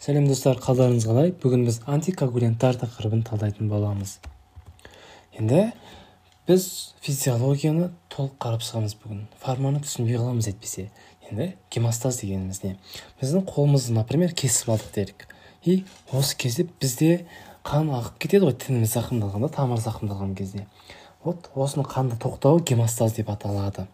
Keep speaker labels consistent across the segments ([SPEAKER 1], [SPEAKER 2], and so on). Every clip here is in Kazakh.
[SPEAKER 1] Сәлем, достар, қалдарыңыз қалай? Бүгін біз антикоагулянттар тақырыбын талдайтын боламыз. Енді біз физиологияны толық қарап шығамыз бүгін. Фарманы түсінбей қаламыз әйтпесе. Енді гемостаз дегеніміз не? Біздің қолымызды, например, кесіп алдық делік. И осы кезде бізде қан ағып кетеді ғой, тініміз зақымдалғанда, тамыр зақымдалған кезде. Вот осының қанды тоқтауы гемостаз деп аталады.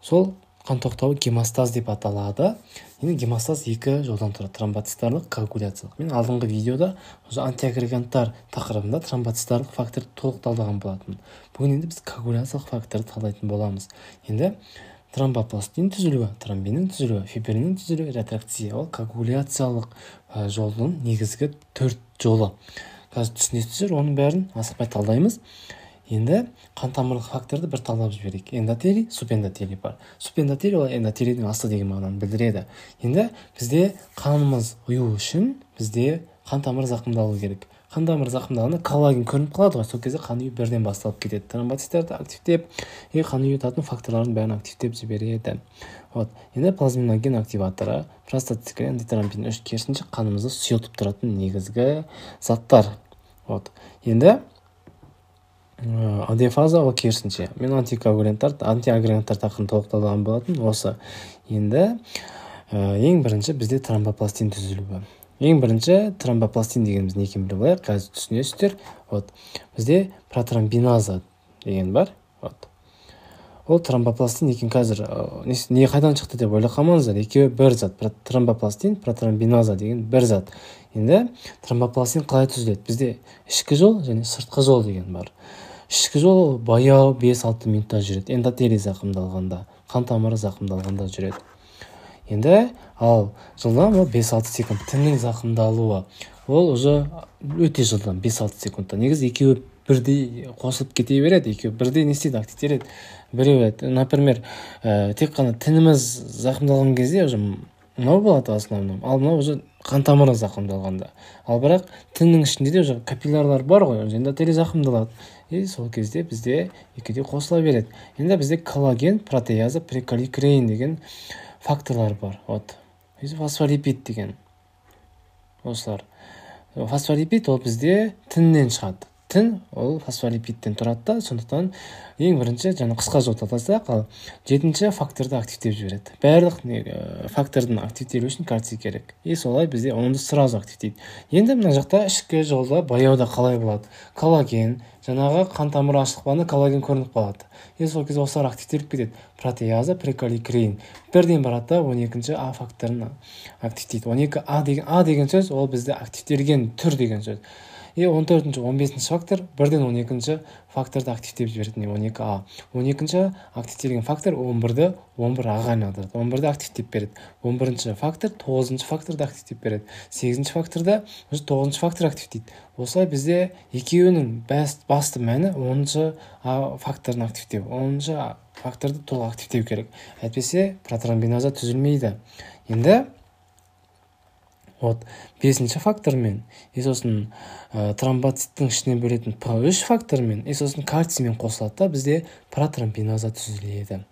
[SPEAKER 1] Сол қан тоқтауы гемостаз деп аталады. Енді гемостаз екі жолдан тұрады: тромбоцитарлық, коагуляциялық. Мен алдыңғы видеода уже антиагреганттар тақырыбында тромбоцитарлық факторды толық талдаған болатынмын. Бүгін енді біз коагуляциялық факторды талдайтын боламыз. Енді тромбопластин түзілуі, тромбиннің түзілуі, фибриннің түзілуі, ретракция — ол коагуляциялық жолдың негізгі төрт жолы. Қазір түсінесіздер оның бәрін, асықпай талдаймыз. Енді қан тамырлық факторды бір талдап жіберейік. Эндотелий, субэндотелий бар. Субэндотелий — ол эндотелийдің асты деген мағынаны білдіреді. Енді бізде қанымыз ұю үшін бізде қан тамыры зақымдалу керек. Қан тамыры зақымдалғанда коллаген көрініп қалады ғой, сол кезде қан ұю бірден басталып кетеді. Тромбоциттарды активтеп и қан ұйытатын факторлардың бәрін активтеп жібереді. Вот енді плазминоген активаторы, простациклин, антитромбин 3, керісінше, қанымызды сұйылтып тұратын негізгі заттар. Вот енді АД фаза, ол керісінше. Мен антикоагулянттар, антиагреганттар тақырыбын толық талдаған болатын осы. Енді ең бірінші бізде тромбопластин түзілуі. Ең бірінші тромбопластин дегеніміз не екенін біліп алайық, қазір түсінесіздер. Вот бізде протромбиназа деген бар. Вот ол тромбопластин екен. Қазір не қайдан шықты деп ойлап қалмаңыздар, екеуі бір зат. Тромбопластин, протромбиназа деген бір зат. Енді тромбопластин қалай түзіледі? Бізде ішкі жол және сыртқы жол деген бар. Ішкі жол баяу, 5-6 минутта жүреді, эндотелий зақымдалғанда, қан тамыры зақымдалғанда жүреді. Енді ал жылдам ол 5-6 секунд, тіннің зақымдалуы, ол уже өте жылдам, 5-6 секундта. Негізі екеуі бірдей қосылып кете береді, екеуі бірдей не істейді, активтеледі біреуі. Например, тек қана тініміз зақымдалған кезде уже мынау болады в основном, ал мынау уже қан тамыры зақымдалғанда. Ал бірақ тіннің ішінде де уже капиллярлар бар ғой, эндотелий зақымдалады, и сол кезде бізде екеуі де қосыла береді. Енді бізде коллаген, протеаза, прекалликреин деген факторлар бар. Вот фосфолипид деген осылар. Фосфолипид ол бізде тіннен шығады. Тін ол фосфолипидтен тұрады да. Сондықтан ең бірінші жаңа қысқа жол талдасақ, ал жетінші факторды активтеп жібереді. Барлық фактордың активтелуі үшін кальций керек, и солай бізде оны сразу активтейді. Енді мына жақта ішкі жолда баяуда қалай болады? Коллаген, жаңағы қан тамыры ашылып, коллаген көрініп қалады, и сол кезде осылар активтеліп кетеді. Протеаза, прекалликреин бірден барады да 12-а факторын активтейді. 12 а деген, а деген сөз ол бізде активтелген түр деген сөз. И 14-, 15-фактор бірден 12-факторды активтеп жібереді. 12 а, 12-активтелген фактор 11-ді 11 аға айналдырады, 11-ді активтеп береді. 11-фактор тоғызыншы факторды активтеп береді, сегізінші факторды уже тоғызыншы фактор активтейді. Осылай бізде екеуінің басты мәні 10-а факторын активтеу. 10-факторды толық активтеу керек, әйтпесе протромбиназа түзілмейді. Енді вот бесінші фактормен и сосын тромбоциттің ішінен бөлетін П3 фактормен и сосын кальциймен қосылады да, бізде протромбиназа түзіледі.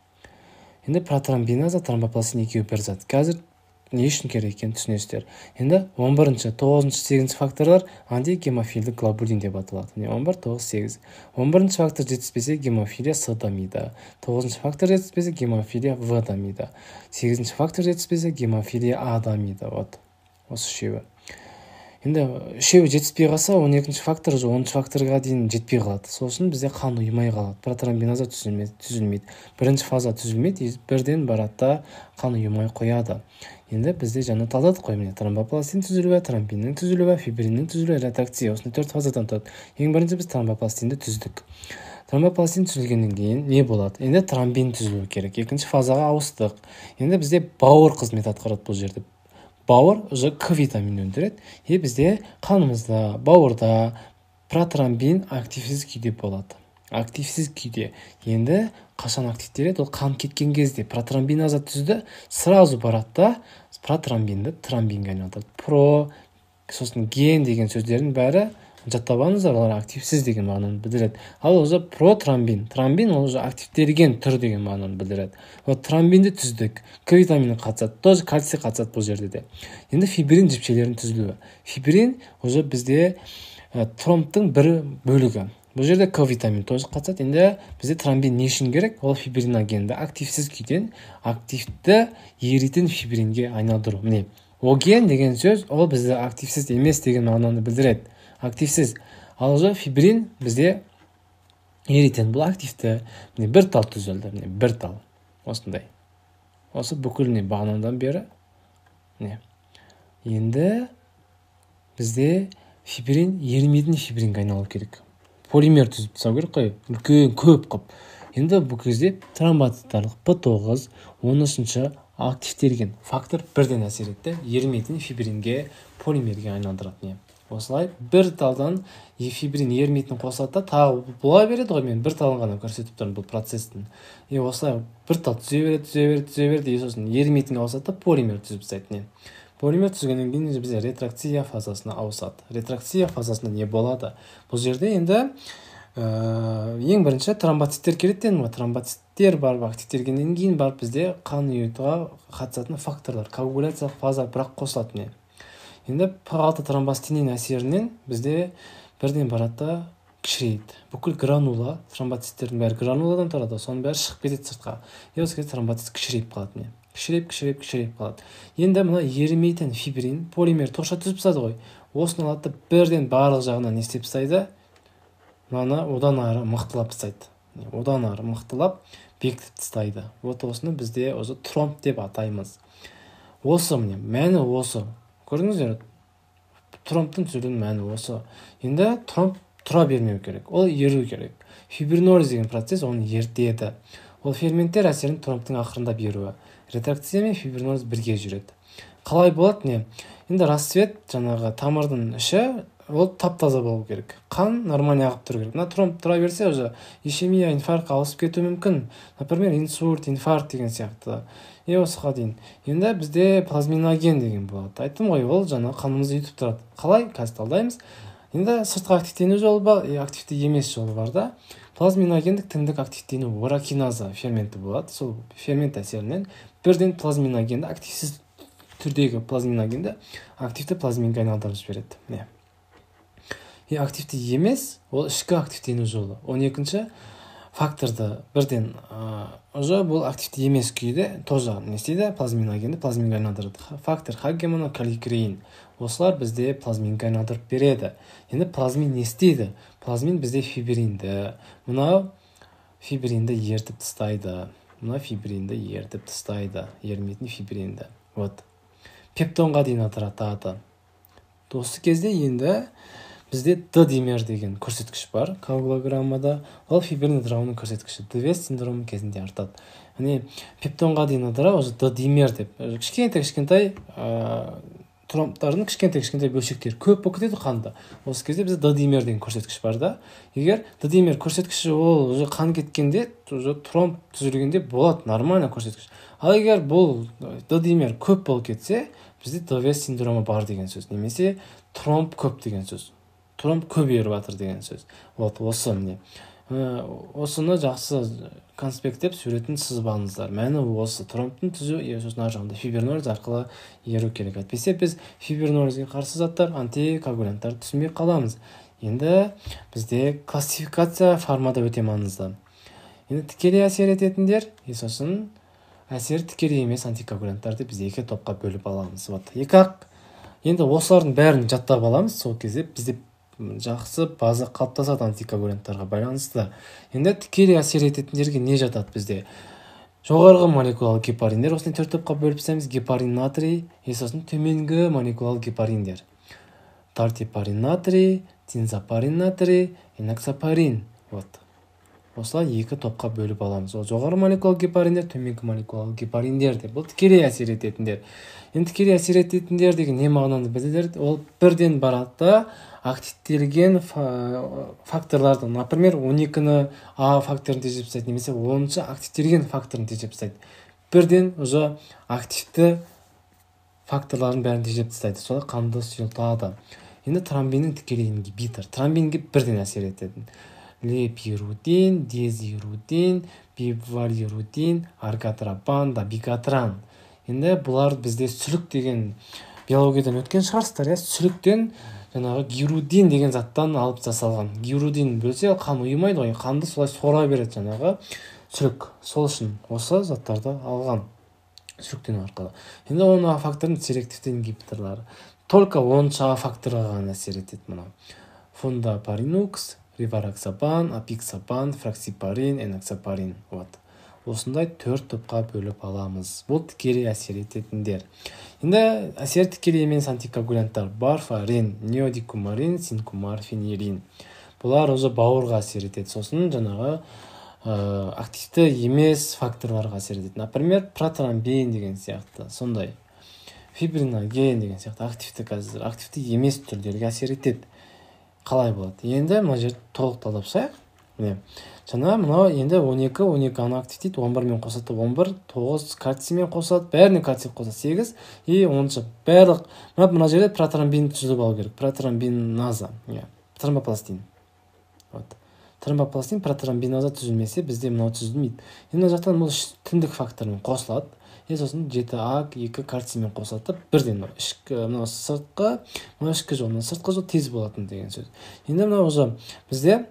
[SPEAKER 1] Енді протромбиназа, тромбопластин екеуі бір зат, қазір не үшін керек екенін түсінесіздер. Енді 11-, тоғызыншы, сегізінші факторлар антигемофильдік глобулин деп аталады. Міне, 11, 9, 8. 11-фактор жетіспесе, гемофилия С дамиды. Тоғызыншы фактор жетіспесе, гемофилия В дамиды. Сегізінші фактор жетіспесе, гемофилия А дамиды. Вот осы үшеуі. Енді үшеуі жетіспей қалса, 12-фактор уже 10-факторға дейін жетпей қалады. Сол үшін бізде қан ұйымай қалады, протромбиназа түзілмейді, бірінші фаза түзілмейді, бірден барады да қан ұйымай қояды. Енді бізде жаңа талдадық қой, міне, тромбопластин түзілуі, тромбиннің түзілуі, фибриннің түзілуі, ретракция, осындай төрт фазадан тұрады. Ең бірінші біз тромбопластинді түздік. Тромбопластин түзілгеннен кейін не болады? Енді тромбин түзілуі керек, екінші фазаға ауыстық. Енді бізде бауыр қызмет атқарады бұл жерде. Бауыр уже К витаминін өндіреді, и бізде қанымызда, бауырда протромбин активсіз күйде болады, активсіз күйде. Енді қашан активтеледі? Ол қан кеткен кезде. Протромбиназа түзді, сразу барады да протромбинді тромбинге айналдырады. Про, сосын ген деген сөздердің бәрі Жаттап алыңыздар, олар активсіз деген мағынаны білдіреді. Ал уже протромбин, тромбин ол уже активтелген түр деген мағынаны білдіреді. Вот тромбинді түздік, К витамині қатысады, тоже кальций қатысады бұл жерде де. Енді фибрин жіпшелерінің түзілуі. Фибрин уже бізде тромбтың бір бөлігі. Бұл жерде К витамині тоже қатысады. Енді бізде тромбин не үшін керек? Ол фибриногенді активсіз күйден активті еритін фибринге айналдыру. Міне, оген деген сөз ол бізде активсіз емес деген мағынаны білдіреді. Активсіз. Ал уже фибрин бізде еритін, бұл активті. Міне, бір тал түзілді, міне, бір тал. Осындай. Осы бүкіл не бағанадан бері. Міне. Енді бізде фибрин ерімейтін фибринге айналу керек. Полимер түзіп тастау керек қой, үлкен көп қып. Енді бұл кезде тромбоциттарлық П9 13-ші активтелген фактор бірден әсер етті, ерімейтін фибринге, полимерге айналдырады. Не? Осылай бір талдан фибрин ерімейтін қосады да, тағы бола береді ғой, мен бір талын ғана көрсетіп тұрмын бұл процестің. И осылай бір тал түзе береді, түзе береді, түзе береді, и сосын ерімейтінге ауысады да, полимер түзіп тастайды. Не? Полимер түзгеннен кейін бізде ретракция фазасына ауысады. Ретракция фазасында не болады? Бұл жерде енді ең бірінші тромбоциттер келеді дедім ғой. Тромбоциттер барып активтелгеннен кейін барып бізде қан ұйытуға қатысатын факторлар, коагуляциялық фаза бірақ қосылады. Не? Енді П6 тромбостинин әсерінен бізде бірден барады да кішірейді. Бүкіл гранула, тромбоциттердің бәрі грануладан тұрады, соның бәрі шығып кетеді сыртқа. И осы кезде тромбоцит кішірейіп қалады. Не? Кішірейіп, кішірейіп, кішірейіп қалады. Енді мына ерімейтін фибрин, полимер тоқша түзіп тастады ғой. Осыны алады да бірден барлық жағынан не істеп тастайды? Мынаны одан ары мықтылап тастайды. Одан ары мықтылап бекітіп тастайды. Вот осыны бізде осы тромб деп атаймыз. Осы міне, мәні осы. Көрдіңіздер, тромбтың түзілуінің мәні осы. Енді тромб тұра бермеу керек, ол еру керек. Фибринолиз деген процесс оны ерітеді. Ол ферменттер әсерін тромбтың ақырындап еруі. Ретракция мен фибринолиз бірге жүреді. Қалай болады? Не? Енді рассвет жаңағы тамырдың іші ол тап-таза болу керек. Қан нормально ағып тұру керек. Мына тромб тұра берсе уже ишемия, инфаркт ауысып кетуі мүмкін. Например, инсульт, инфаркт деген сияқты. И осыға дейін. Енді бізде плазминоген деген болады. Айттым ғой, ол жаңа қанымызды ұйытып тұрады. Қалай? Қазір талдаймыз. Енді сыртқы активтену жолы бар, активті емес жолы бар да. Плазминогендік тіндік активтену урокиназа ферменті болады. Сол фермент әсерінен бірден плазминогенді активсіз түрдегі плазминогенді активті плазминге айналдырып жібереді. Міне. И активті емес, ол ішкі активтену жолы. 12-ші факторды бірден уже бұл активті емес күйде тоже не істейді? Плазминогенді плазминге айналдырады. Фактор Хагемана, калликреин. Осылар бізде плазминге айналдырып береді. Енді плазмин не істейді? Плазмин бізде фибринді, мынау фибринді ертіп тастайды. Мына фибринді ертіп тастайды. Ерімейтін фибринді. Вот. Пептонға дейін ыдыратады. Осы кезде енді бізде Д-димер деген көрсеткіш бар коагулограммада. Ол фибрин ыдырауының көрсеткіші. ДВС синдромы кезінде артады. Яғни пептонға дейін ыдырау уже Д-димер деп. Кішкентай-кішкентай тромбтардың кішкентай-кішкентай бөлшектері көп болып кетеді қанда. Осы кезде бізде Д-димер деген көрсеткіш бар да. Егер Д-димер көрсеткіші ол уже қан кеткенде, уже тромб түзілгенде болады нормально көрсеткіш. Ал егер бұл Д-димер көп болып кетсе, бізде ДВС синдромы бар деген сөз, немесе тромб көп деген сөз. Тромб көп еріп жатыр деген сөз. Вот осы міне. Осыны жақсы конспекттеп суретін сызып алыңыздар. Мәні осы тромбтың түзу, сосын ар жағында фибринолиз арқылы еру керек. Әйтпесе біз фибринолизге қарсы заттар, антикоагулянттарды түсінбей қаламыз. Енді бізде классификация формада өте маңызды. Енді тікелей әсер ететіндер, сосын әсері тікелей емес антикоагулянттарды біз екі топқа бөліп аламыз. Вот екі ақ. Енді осылардың бәрін жаттап аламыз. Сол кезде бізде жақсы база қалыптасады антикоагулянттарға байланысты. Енді тікелей әсер ететіндерге не жатады бізде? Жоғарғы молекулалы гепариндер, осындай төрт топқа бөліп тастаймыз. Гепарин натрий, сосын төменгі молекулалы гепариндер. Тартипарин натрий, тинзапарин натрий, эноксапарин. Вот. Осылай екі топқа бөліп аламыз. Ол жоғары молекулалы гепариндер, төменгі молекулалы гепариндер деп. Бұл тікелей әсер ететіндер. Енді тікелей әсер ететіндер деген не мағынаны білдіреді? Ол бірден барады да активтелген факторларды, например, 12-ні А факторын тежеп тастайды, немесе 10-шы активтелген факторын тежеп тастайды. Бірден уже активті факторлардың бәрін тежеп тастайды. Солай қанды сұйылтады. Енді тромбиннің тікелей ингибитор. Тромбинге бірден әсер ететін. Лепирудин, дезирудин, бивалирудин, аргатрапан, дабигатран. Енді бұлар бізде сүлік деген биологиядан өткен шығарсыздар, иә? Сүліктен жаңағы гирудин деген заттан алып жасалған. Гирудин бөлсе қан ұйымайды ғой, қанды солай сора береді жаңағы сүлік. Сол үшін осы заттарды алған сүліктен арқылы. Енді оның А факторының селективті ингибиторлары. Только 10-шы А факторға ғана әсер етеді мынау. Фондапаринукс, ривароксабан, апиксабан, фраксипарин, эноксапарин. Вот. Осындай 4 топқа бөліп аламыз. Бұл тікелей әсер ететіндер. Енді әсер тікелей емес антикоагулянттар: варфарин, неодикумарин, синкумарфенирин. Бұлар уже бауырға әсер етеді. Сосын жаңағы активті емес факторларға әсер етеді. Например, протромбин деген сияқты, сондай. Фибриноген деген сияқты активті, қазір активті емес түрлерге әсер етеді. Қалай болады? Енді мына жерді толық талдап шығайық. Міне. Жаңа мынау енді 12, 12 аны активтейді, 11 мен қосады, 11, 9 кальциймен қосады, бәріне кальций қосады, 8 и 10-шы барлық. Мына жерде протромбин түзіліп алу керек. Протромбиназа, иә, тромбопластин. Вот. Тромбопластин, протромбиназа түзілмесе, бізде мынау түзілмейді. Енді мына жақтан бұл тіндік фактормен қосылады. И сосын 7А 2 кальциймен қосылады да, бірден мынау ішкі, мынау сыртқы, мынау ішкі жол, мынау сыртқы жол тез болатын деген сөз. Енді мынау уже бізде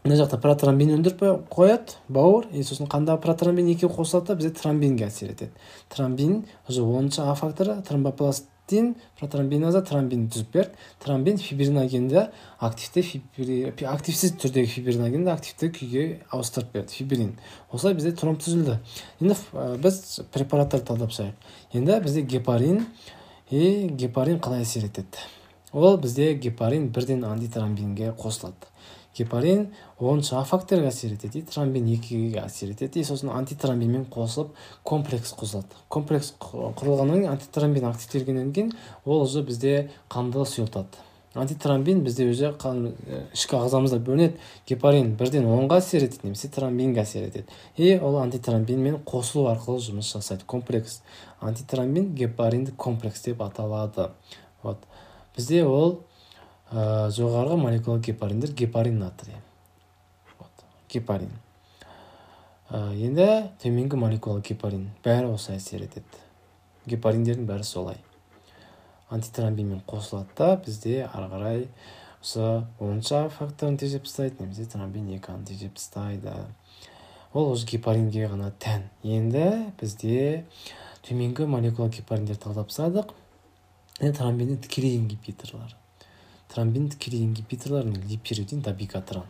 [SPEAKER 1] мына жақта протромбин өндіріп қояды бауыр, и сосын қандағы протромбин екеуі қосылады да, бізде тромбинге әсер етеді. Тромбин уже 10-шы А факторы, тромбопластин, протромбиназа тромбин түзіп берді. Тромбин фибриногенді активті, активсіз түрдегі фибриногенді активті күйге ауыстырып берді, фибрин. Осылай бізде тромб түзілді. Енді біз препараттарды талдап шығайық. Енді бізде гепарин, и гепарин қалай әсер етеді? Ол бізде гепарин бірден антитромбинге қосылады. Гепарин 10-шы А факторға әсер етеді, тромбин 2-ге әсер етеді, и сосын антитромбинмен қосылып комплекс қосылады. Комплекс құрылғаннан кейін, антитромбин активтелгеннен кейін ол уже бізде қанды сұйылтады. Антитромбин бізде уже қан ішкі ағзамызда бөлінеді. Гепарин бірден 10-ға әсер етеді немесе тромбинге әсер етеді. И ол антитромбинмен қосылу арқылы жұмыс жасайды. Комплекс антитромбин гепаринді комплекс деп аталады. Вот. Бізде ол жоғарғы молекулалы гепариндер, гепарин натрий. Вот, гепарин. Енді төменгі молекулалы гепарин, бәрі осы әсер етеді. Гепариндердің бәрі солай. Антитромбинмен қосылады да, бізде ары қарай осы 10-шы факторын тежеп тастайды, немесе тромбин 2-ні тежеп тастайды. Ол уже гепаринге ғана тән. Енді бізде төменгі молекулалы гепариндер талдап тастадық. Енді тромбиннің тікелей ингибиторлары. Тромбин тікелей ингибиторлары липирудин, дабигатран.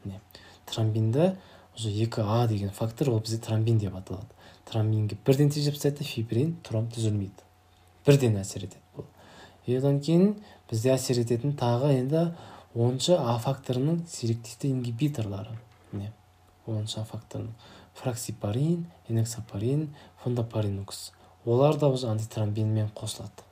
[SPEAKER 1] Міне. Тромбинді уже 2А деген фактор, ол бізде тромбин деп аталады. Тромбинге бірден тежеп тастайды, фибрин, тромб түзілмейді. Бірден әсер етеді бұл. И одан кейін бізде әсер ететін тағы енді 10-шы А факторының селективті ингибиторлары. Міне. 10-шы А факторының фраксипарин, эноксапарин, фондапаринукс. Олар да уже антитромбинмен қосылады.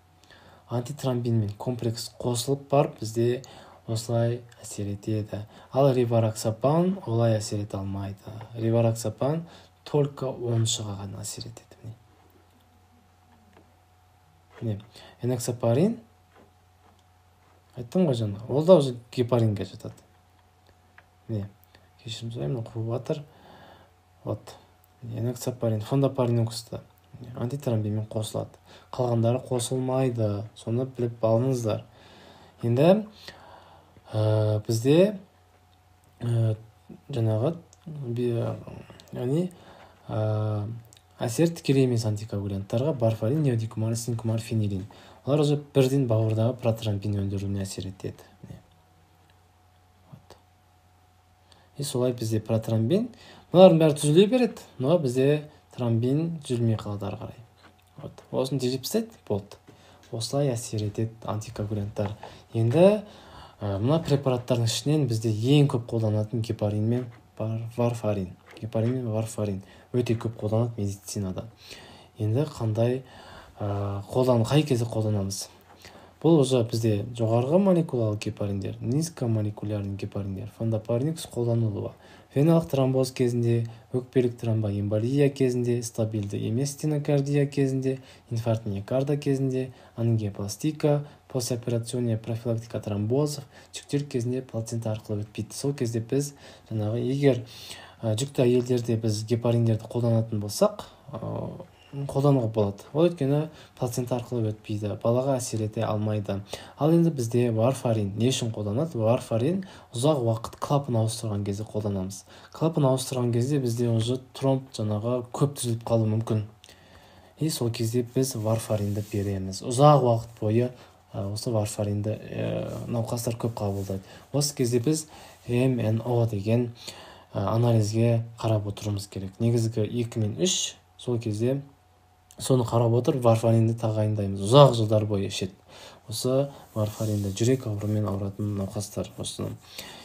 [SPEAKER 1] Антитромбинмен комплекс қосылып барып бізде осылай әсер етеді. Ал ривароксабан олай әсер ете алмайды. Ривароксабан только 10-шыға ғана әсер етеді. Міне. Эноксапарин айттым ғой жаңа, ол да уже гепаринге жатады. Міне, кешірім сұраймын, қуып жатыр. Вот. Эноксапарин, фондапаринуксты антитромбинмен қосылады. Қалғандары қосылмайды. Соны біліп алыңыздар. Енді бізде жаңағы яғни әсер тікелей емес антикоагулянттарға варфарин, неодикумарин, синкумар, фенилин. Олар уже бірден бауырдағы протромбин өндіруіне әсер етеді. Вот. И солай бізде протромбин, бұлардың бәрі түзіле береді, но бізде тромбин түзілмей қалады ары қарай. Вот. Осыны тежеп тастайды, болды. Осылай әсер етеді антикоагулянттар. Енді мына препараттардың ішінен бізде ең көп қолданатын гепарин мен варфарин. Гепарин мен варфарин өте көп қолданады медицинада. Енді қандай қай кезде қолданамыз? Бұл уже бізде жоғарғы молекулалы гепариндер, низкомолекулярный гепариндер, фондапаринукс қолданылуы, Веналық тромбоз кезінде, өкпелік тромбоэмболия кезінде, стабильді емес стенокардия кезінде, инфаркт миокарда кезінде, ангиопластика, послеоперационная профилактика тромбозов, жүктілік кезінде плацента арқылы өтпейді. Сол кезде біз жаңағы егер жүкті әйелдерде біз гепариндерді қолданатын болсақ, қолдануға болады. Ол өйткені плацента арқылы өтпейді, балаға әсер ете алмайды. Ал енді бізде варфарин не үшін қолданады? Варфарин ұзақ уақыт клапан ауыстырған кезде қолданамыз. Клапан ауыстырған кезде бізде уже тромб жаңағы көп түзіліп қалуы мүмкін. И сол кезде біз варфаринді береміз. Ұзақ уақыт бойы осы варфаринді науқастар көп қабылдайды. Осы кезде біз МНО деген анализге қарап отыруымыз керек. Негізгі 2 мен 3, сол кезде соны қарап отырып варфаринді тағайындаймыз. Ұзақ жылдар бойы ішеді осы варфаринді жүрек ауруымен ауыратын науқастар осыны.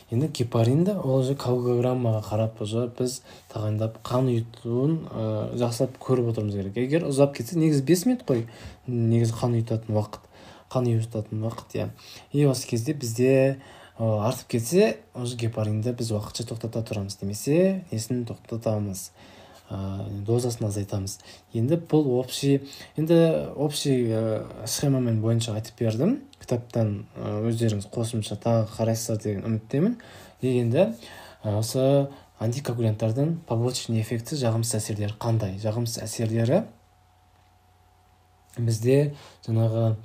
[SPEAKER 1] Енді гепаринді ол уже коагулограммаға қарап уже біз тағайындап қан ұйытуын жақсылап көріп отыруымыз керек. Егер ұзап кетсе, негізі 5 минут қой, негізі қан ұйытатын уақыт, қан ұйытатын уақыт, иә. И осы кезде бізде артып кетсе, уже гепаринді біз уақытша тоқтата тұрамыз, немесе несін тоқтатамыз, дозасын азайтамыз. Енді бұл общий, енді общий схемамен бойынша айтып бердім. Кітаптан өздеріңіз қосымша тағы қарайсыздар деген үміттемін. Енді осы антикоагулянттардың побочный эффекті, жағымсыз әсерлері қандай? Жағымсыз әсерлері бізде жаңағы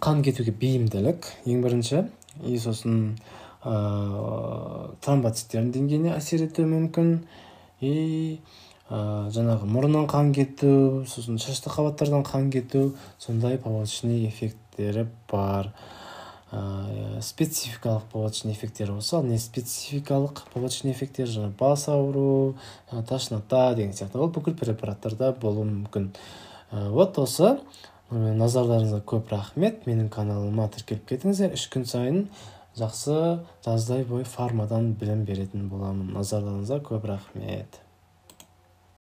[SPEAKER 1] қан кетуге бейімділік ең бірінші, и сосын тромбоциттердің деңгейіне әсер етуі мүмкін, и жаңағы мұрыннан қан кету, сосын шашты қабаттардан қан кету, сондай побочный эффекттері бар. Спецификалық побочный эффекттері болса, ал не спецификалық побочный эффекттер, жаңа бас ауру, тошнота деген сияқты, ол бүкіл препараттарда болуы мүмкін. Вот осы назарларыңызға көп рахмет. Менің каналыма тіркеліп кетіңіздер. 3 күн сайын жақсы жаздай бойы фармадан білім беретін боламын. Назарларыңызға көп рахмет.